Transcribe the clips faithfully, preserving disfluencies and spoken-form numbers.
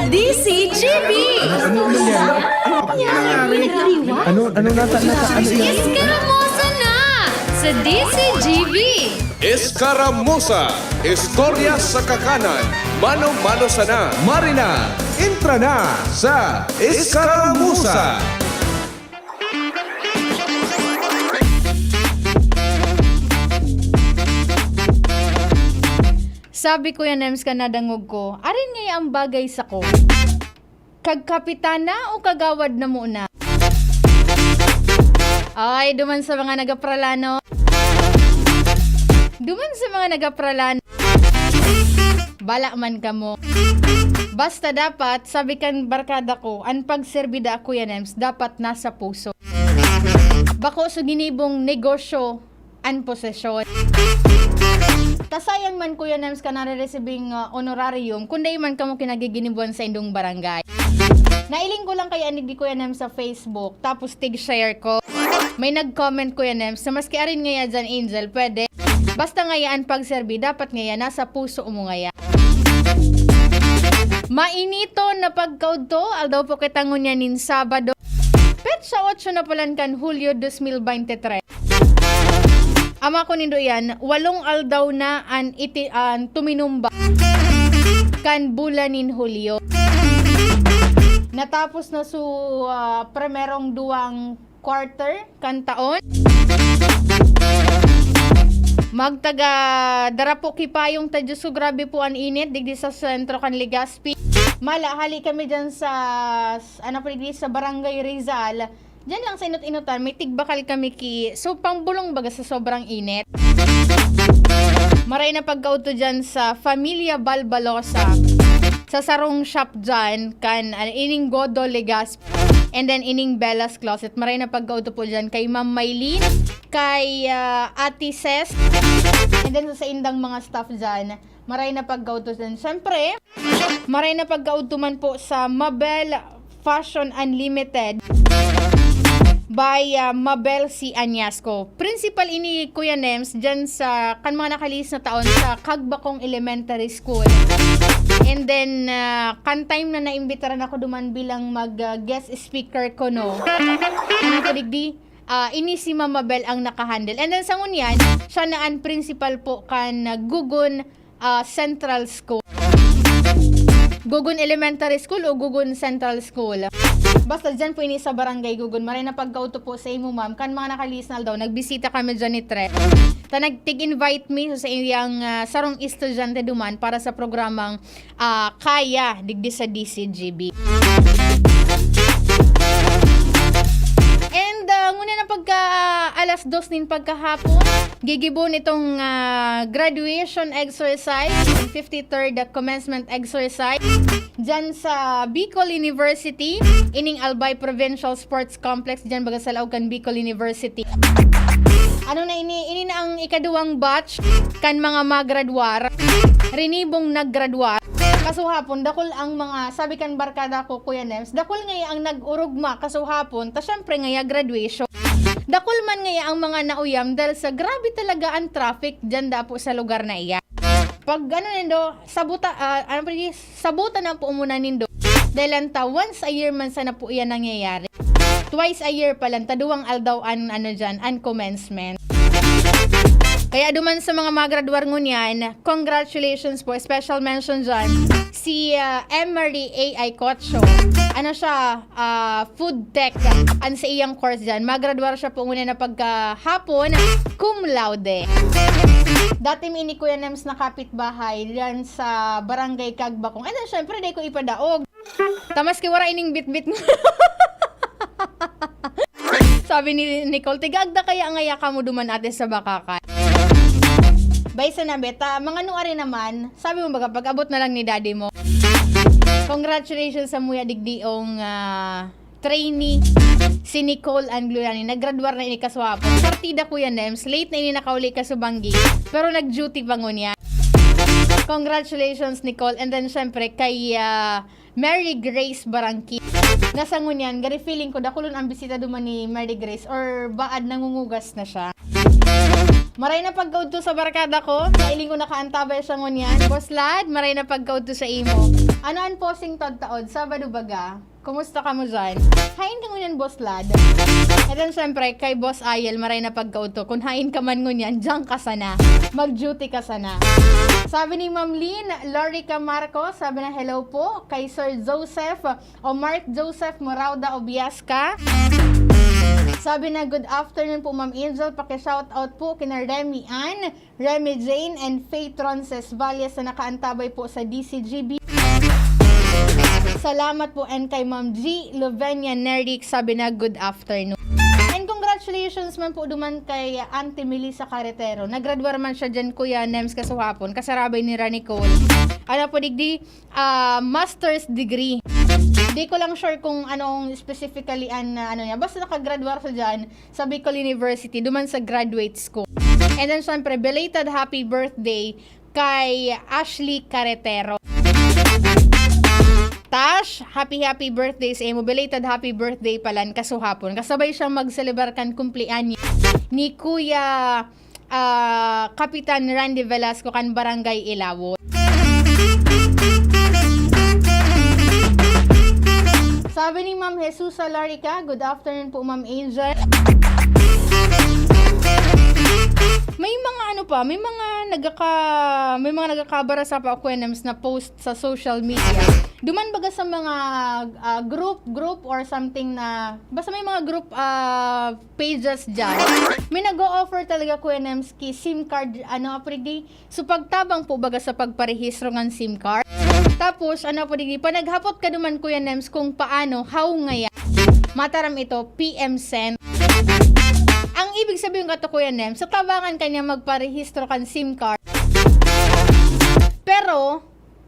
D C G B! Ano, ano nangyari? Ano, ano nata-, nata-, ano yan? Eskaramosa na sa D C G B! Eskaramosa, istorya sa kakanan, mano-mano sana. Marina, entra na sa Eskaramosa! Sabi, Kuya Nems, kan nadangog ko, arin ngaya ang bagay sako? Kag kapitan na o kagawad na muna? Ay, duman sa mga nagapralano. Duman sa mga nagapralano. Bala man kamo. Basta dapat, sabi kan barkada ko, an pagserbi daa, Kuya Nems, dapat nasa puso. Bako sa ginibong negosyo an posesyon. Ta sayang man, Kuya Nems, kan nare-receiving, ah, honorarium, kun dai man kamo kinagiginibuan sa indong barangay. Nailing ko lang kaya ni Kuya Nems sa Facebook, tapos tig-share ko. May nag-comment, Kuya Nems, na maski arin ngaya dyan, Angel, pwede. Basta ngaya an pagserbi, dapat ngaya nasa puso mo ngaya. Mainiton na pagkaudto, aldaw po kita ngunyan nin Sabado. Petsa otso na palan kan Hulyo dos mil beintitres. Ama ko nindo yan, walong aldaw na an iti-, an tuminumba kan bulan nin Hulyo. Natapos na su, ah, primerong duwang quarter kan taon. Magtaga dara po ki payong ta, Diyos ko, grabe po an init digdi sa sentro kan Legazpi. Mala, hali kami dyan sa, s-, ano po, digdi sa Barangay Rizal. Diyan lang sa inot-inotan, may tigbakal kami ki, so, pangbulong baga sa sobrang init. Maray na pagkaudto dyan sa Familia Balbalosa, sa sarong shop dyan, kan, ah, ining Godo Legazpi, and then ining Bella's Closet. Maray na pagkaudto po dyan kay Ma'am Mylene, kay, ah, Ate Ses, and then sa saindang mga staff dyan. Maray na pagkaudto dyan. Siyempre, maray na pagkaudto man po sa Mabel Fashion Unlimited by, ah, Mabel C. Añasco. Principal ini, Kuya Nems, dyan sa, kan mga nakalihis na taon sa Kagbakong Elementary School. And then, ah, kan time na naimbitaran ako duman bilang mag, ah, guest speaker ko, no? Ano ko digdi? Ah, ini si Mama Bel ang nakahandle. And then, sa ngunyan, siya na an principal po kan, ah, Gugun, ah, Central School. Gugun Elementary School o Gugun Central School. Basta dyan po ini sa Barangay Gugun. Maray na pagkaudto po sa imo, ma'am. Kan mga nakalihis na aldaw, nagbisita kami dyan ni Tre. Ta nagtig-invite mi sa iyang, ah, sarong estudyante duman para sa programang, ah, Kaya, digdi sa D C G B. And, ah, ngunyan na pagka alas dos nin pagkahapon, gigibo nitong, ah, graduation exercise, fifty-third commencement exercise, dyan sa Bicol University, ining Albay Provincial Sports Complex, dyan baga sa laog kan Bicol University. Ano na ini? Ini na ang ikaduwang batch kan mga magradwar. Rinibong nagradwar. Kasuhapon, dakul ang mga, sabi kan barkada ko, Kuya Nems, dakul ngaya ang nag-urugma kasuhapon, ta syempre ngaya graduation. Dakul man ngaya ang mga nauyam dahil sa grabe talaga ang traffic dyan dapo sa lugar na iya. Pag ano nindo, sabuta, ah, ano pa rin, sabutan na po muna nindo. Dahil lang ta, once a year man sana po iyan nangyayari. Twice a year pa lang, ta duwang aldaw an, ano dyan, an commencement. Kaya duman sa mga magradwar ngunyan, congratulations po. Special mention dyan, si, ah, Emery A I Cotcho. Ano siya, ah, food tech an sa iyang course dyan. Magradwar siya po ngunyan na pagkahapon, cum laude. Dati mi ni Kuya Nems na kapitbahay dyan sa Barangay Kagbakong. And then, syempre, di ko ipadaog. Ta maski wara ining bitbit mo. Sabi ni Nicole, "Tigagda kaya ngaya kamo duman ate sa Bakakan?" Bay, sa nabe, ta, mga nuari naman, sabi mo baga, pag-abot na lang ni daddy mo. Congratulations sa muya digdiong, ah, trainee, si Nicole Anglulani. Nagradwar na ini kaswapon. Partida, Kuya Nems, late na ini nakauli ka sa banggi. Pero nag-duty pa ngunyan. Congratulations, Nicole. And then, syempre, kay, ah, Mary Grace Barangki. Nasa ngunyan, gari feeling ko, dakulon ang bisita duman ni Mary Grace or baad nangungugas na siya. Maray na pagkaudto sa barkada ko. Nailing ko nakaantabay siya ngunyan. Boss Lad, maray na pagkaudto sa imo. Ano an posing tadtaod? Sabado baga? Kumusta kamo dyan? Hain ka ngunyan, Boss Lad? And then, syempre, kay Boss Ayel, maray na pagkaudto. Kung hain ka man ngunyan, diyan ka sana. Mag-duty ka sana. Sabi ni Ma'am Lynn, Lorica Marcos, sabi na, "Hello po." Kay Sir Joseph, o Mark Joseph Morauda Obiasca. Sabi na, "Good afternoon po, Ma'am Angel. Paki-shoutout po kina Remy Ann, Remy Jane, and Faith Ronces Valles na nakaantabay po sa D C G B." Salamat po, and kay Ma'am G Lovenia Neric, sabi na, "Good afternoon." And congratulations man po duman kay Auntie Melissa Carretero. Nagradwar man siya dyan, Kuya Nems, kasuhapon. Kasarabay ni Ra Nicole. Ano po, digdi? Ah, master's degree. Di ko lang sure kung anong specifically an, ah, ano niya. Basta nakagradwar sa dyan, sa Bicol University, duman sa graduate school. And then, syempre, belated happy birthday kay Ashley Carretero. Tash, happy, happy birthday sa imo. Belated happy birthday palan kasuhapon. Kasabay siyang mag-celebrar kan kumpleanyo ni Kuya, ah, Kapitan Randy Velasco kan Barangay Ilawon. Sabi ni Ma'am Jesusa Larica, "Good afternoon po, Ma'am Angel." May mga ano pa, may mga nagkaka-, may mga nagkakabarasa pa, Kuya Nems, na post sa social media. Duman baga sa mga, ah, group, group or something na, basta may mga group, ah, pages dyan. May nag-o-offer talaga, Kuya Nems, ki SIM card, ano, apre di. So, pagtabang po baga sa pagparehistro ng SIM card. Tapos, ano po, di, panaghapot ka duman, Kuya Nems, kung paano, how ngaya. Mataram ito, P M Send. Ang ibig sabihin ka to, Kuya Nems, sa tabangan kanya magparehistro kan SIM card. Pero,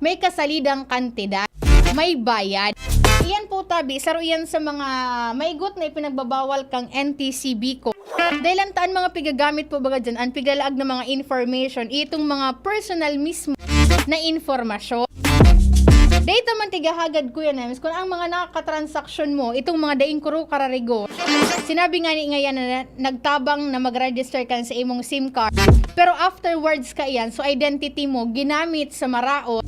may kasalidang kantidad. May bayad. Iyan po, tabi, saro iyan sa mga maigot na ipinagbabawal kang N T C Bicol. Dahil ang taan mga pigagamit po baga dyan, ang pigalaag na mga information, itong mga personal mismo na informasyon. Data man tigahagad, Kuya Nems, kung ang mga nakakatransaksyon mo, itong mga daing kuro kararigo, sinabi nga ni ngayon na nagtabang na mag-register kan sa imong SIM card. Pero afterwards ka iyan, so identity mo, ginamit sa maraot,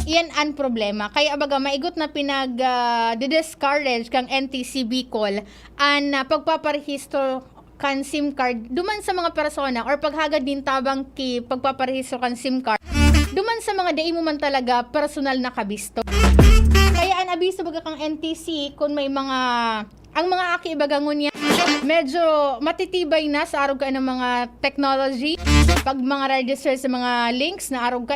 iyan an problema. Kaya baga, maigot na pinag, ah, di-discourage kang N T C Bicol an, ah, pagpaparehistro kan SIM card duman sa mga persona or paghagad nin tabang ki pagpaparehistro kan SIM card duman sa mga dai mo man talaga personal na kabisto. Kaya an abiso baga kang N T C, kung may mga, ang mga aki baga ngunyan, medyo matitibay na sa arog ka ng mga technology. Pag mga register sa mga links na arog ka,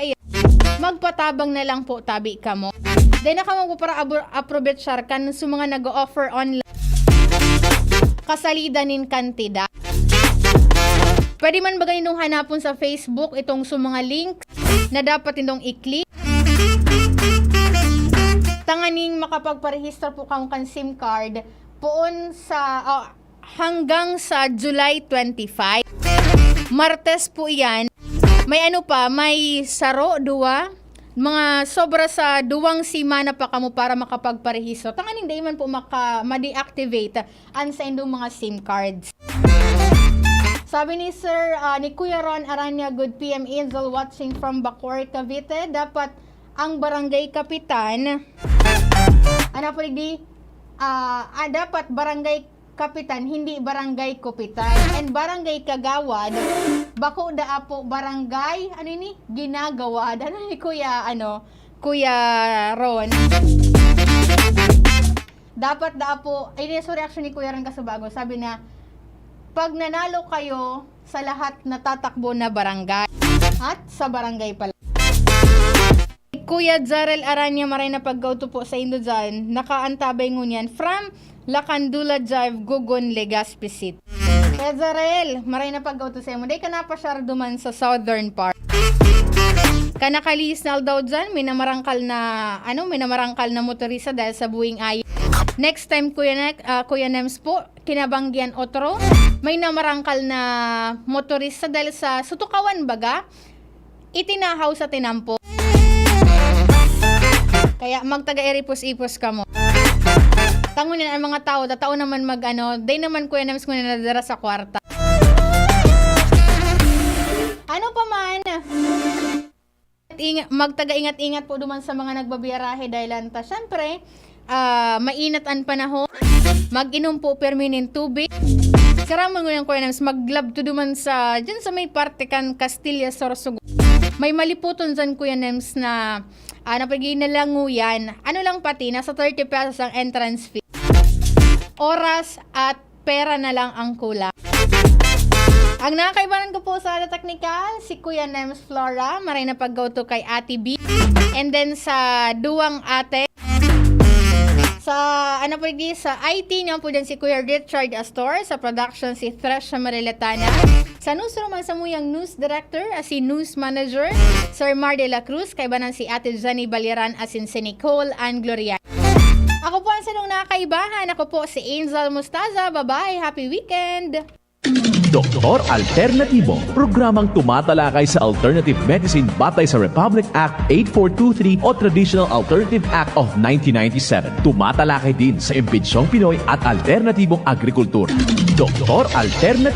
magpatabang na lang po, tabi kamo. Dai na kamo para abo-, aprobetsar kan sa mga nag-o-offer online. Kasalida nin kantidad. Pwede man baga nindong hanapon sa Facebook itong sa mga link na dapat nindong i-click. Tanganing makapagparehistro po kamo kan SIM card poon sa, ah, hanggang sa July twenty-five. Martes po iyan. May ano pa, may saro, duwa, mga sobra sa duwang semana pa kamo para makapagparehistro. Tanganing dai man po maka-, ma-deactivate an saindong mga SIM cards. Sabi ni Sir, ah, ni Kuya Ron Aranya, "Good P M Angel, watching from Bacoor, Cavite." Dapat ang barangay kapitan, ano po, di, ah, ah, dapat barangay kapitan, hindi barangay kupitan. And barangay kagawad, bako daa po barangay, ano ini? Ginagawad. Ano ni Kuya, ano, Kuya Ron? Dapat daa po, ay, sorry, actually, ni Kuya Ron Casubago, sabi na, "Pag nanalo kayo sa lahat na tatakbo na barangay." At sa barangay pala. Kuya Jarel Aranya, maray na pagkauto po sa indo dyan. Nakaantabay ngunyan from Lacandula Drive, Gogon, Legazpi City. Kuya Jarel, maray na pagkauto sa imo. Dai ka napasyar duman sa southern part. Kanakalihis na aldaw dyan, may namarangkal na, ano, may namarangkal na motorista dahil sa buwing ayin. Next time, Kuya Nek-, ah, Kuya Nems po, kinabanggian otro, may namarangkal na motorista dahil sa sutukawan baga, itinahaw sa tinampo. Kaya magtaga-iripos-ipos kamo. Tangon yan ang mga tao, tatao naman mag-ano, day naman, Kuya Nems, kung nadara sa kwarta. Ano pa man, inga- magtaga-ingat-ingat po duman sa mga nagbabiyarahe dahil ta, syempre, ah, mainat an panahon. Mag-inom po permi nin tubig. Saramon ngunyan, Kuya Nems, maglabto duman sa, dyan sa may parte kan Castilla, Sorsogon. May maliputon dyan, Kuya Nems, na, ah, napagi na languyan. Ano lang pati, nasa thirty pesos ang entrance fee. Oras at pera na lang ang kulang. Ang nakakaibanan ko po sa Ada Teknikal, si Kuya Nems Flora, maray na pagkauto kay Ate B. And then sa duwang ate, sa, ano po di, sa I T niya po dyan si Kuya Richard Astor, sa production si Thresha Mariletana, sa newsroom ang samuyang news director, as si news manager, Sir Mar de la Cruz, kaibanan si Ate Jenny Baliran, as in si Nicole Ann Glorian. Ako po ang sarong nakakaibahan. Ako po si Angel Mustaza. Bye-bye. Happy weekend! Doktor Alternatibo, programang tumatalakay sa alternative medicine batay sa Republic Act eight four two three o Traditional Alternative Act of nineteen ninety-seven. Tumatalakay din sa imbitsyong Pinoy at alternatibong agrikultura. Doktor Alternatibo.